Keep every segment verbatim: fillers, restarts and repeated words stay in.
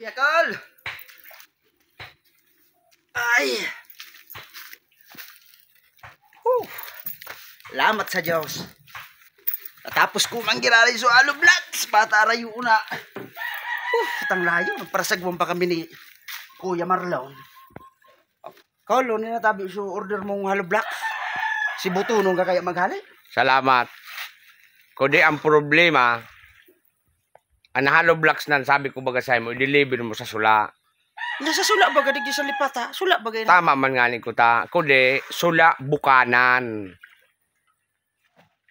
Yakol! Ay! Whew! Salamat sa Diyos. Natapos ko man giraray so hollow blocks. Bata rayo na. Whew! Tang layo. Nagparasagwan pa kami ni Kuya Marlon. Kolo, ni natabi so order mong hollow blocks. Si Butunong ka kaya maghali? Salamat. Kundi ang problema, ang hollow blocks nan, sabi ko baga sa imo, i-deliver mo sa Sula. Nasa Sula baga, digdi sa Lipata? Sula baga yun? Tama man nga ni kuta. Kundi, Sula, Bukanan.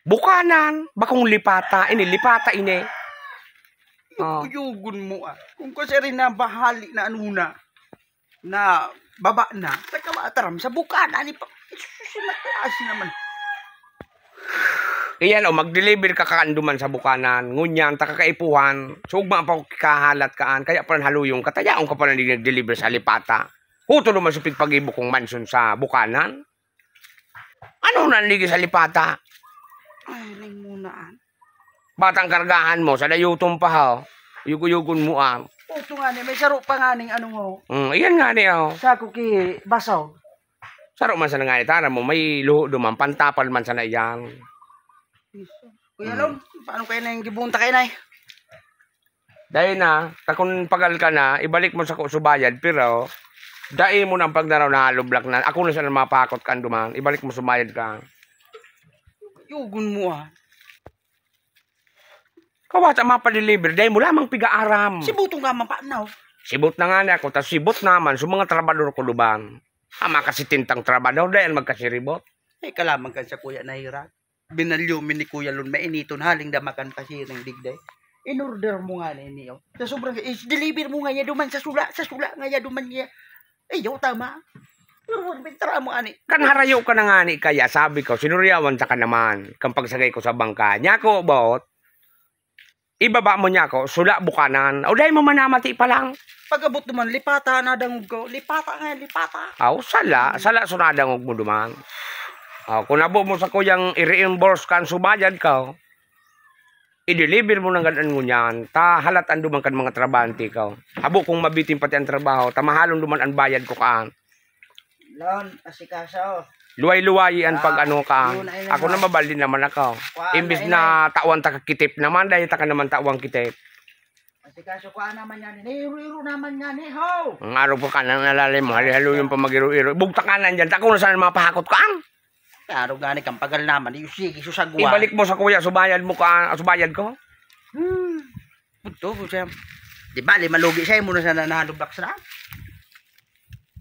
Bukanan, bakong Lipata. Ini, Lipata ini. Oh. Kuyugon mo, ah. Kung kasi rin na bahali na ano na, na baba na, nagkamataram sa Bukanan, ipa-, susunod na klase naman. Iyan, o, mag-deliver ka kaan duman sa Bukanan. Ngunyan, ta kakaipuhan, sugma pa kahalat kaan, kaya pa haluyong ka, tayaon ka pa na di nag-deliver sa Lipata. Huto naman sa pigpag-ibo kong mansion sa Bukanan. Ano na ligi sa Lipata? Ay, ning muna, ah. Batang kargahan mo, sa dayuton pa, ha? Yugo-yugon mo, ah. Puto nga ni, may saro pa nga ning ano mo. Mm, iyan nga ni, oh. Sako ki basaw. Saro man sana nga ni, tara mo, may luho duman, pantapal man sana iyan. Kuya Lon, paano kayo na yung gibunta kayo na eh? Dai na, ta kun pagal ka na, ibalik mo sako so bayad, pero dai mo nang pagdaraw na hollow block na. Ako na sana mapahakot kan duman, ibalik mo so bayad ka. Yugon mo, ah. Kawat ang mapadeliver, dai mo lamang pigaaram. Si Butong ka mapanaw. Sibot na nga na ako, tas sibot naman sa mga trabador ko duman. Ang mga kasitintang trabador, dai ang magkasiribot. Ay, kalaman kan sa kuya na hirat. Binalyo mi ni Kuya Lon, mainiton, haling damakan pa siring digdi. In-order mo nga na ini, oh. Sa sobrang, is-deliver mo nga ya duman sa Sula, sa Sula nga ya duman niya. Ayaw, tama. Pero wag may tara mo, ani. Kan harayo ka na nga ni kaya, sabi ko, sinuryawan ta ka naman, kan pagsagay ko sa bangka. Nyako, bot, ibaba mo nyako, Sula, Bukanan. O dai mo manamati pa lang. Pag-abot duman, Lipata, nadangog ko. Lipata nga, Lipata. Aw, sala, sala, so nadangog mo duman. Aw, kung habo mo sa kuyang i-reimburse kan subayad ka, i-deliver mo nanggad an ngunyan, ta halat an duman kan mga trabahante ka. Habo kong mabitin pati ang trabaho, ta mahalon duman an bayad ko kaan. Lon, asikaso. Luway-luwayi an Ah, pag-ano ka. Yun, ayun na Ako nga. na, mabaldi naman ako. Kuha Imbis na, na tawan ta ka kitip naman, dahil ta ka naman tawang kitip. Asikaso ko naman yan. Iro-iro naman nga ni, ho! Ang araw ko ka nang nalalim mo, hali-halo yung pamag-iro-iro. Bugtakan na dyan, tako na sana mapahakot ka, ang? Klaro gani kang pagal naman, yung sige, susagwa. Ibalik mo sa kuya, subayad mo ka, subayad ko? Hmm. Punto, po siya. Di bali, malugi siya, muna sana nahalubak sa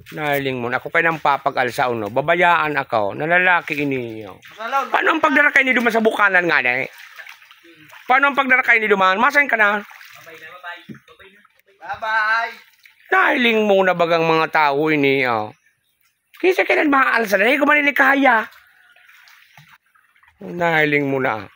Nahiling mo na, ako kayo nang papagal sa uno. Babayaan ako, nalalaki ini niyo. Paano ang pagdara kayo ni duman sa Bukanan nga na eh? Paano ang pagdara kayo ni duman? Masan ka na? Bye-bye. Nahiling mo na bagang mga tao ini, oh. Kisa ka na mahal sa dahil ko man ini kaya. Nahiling mo na.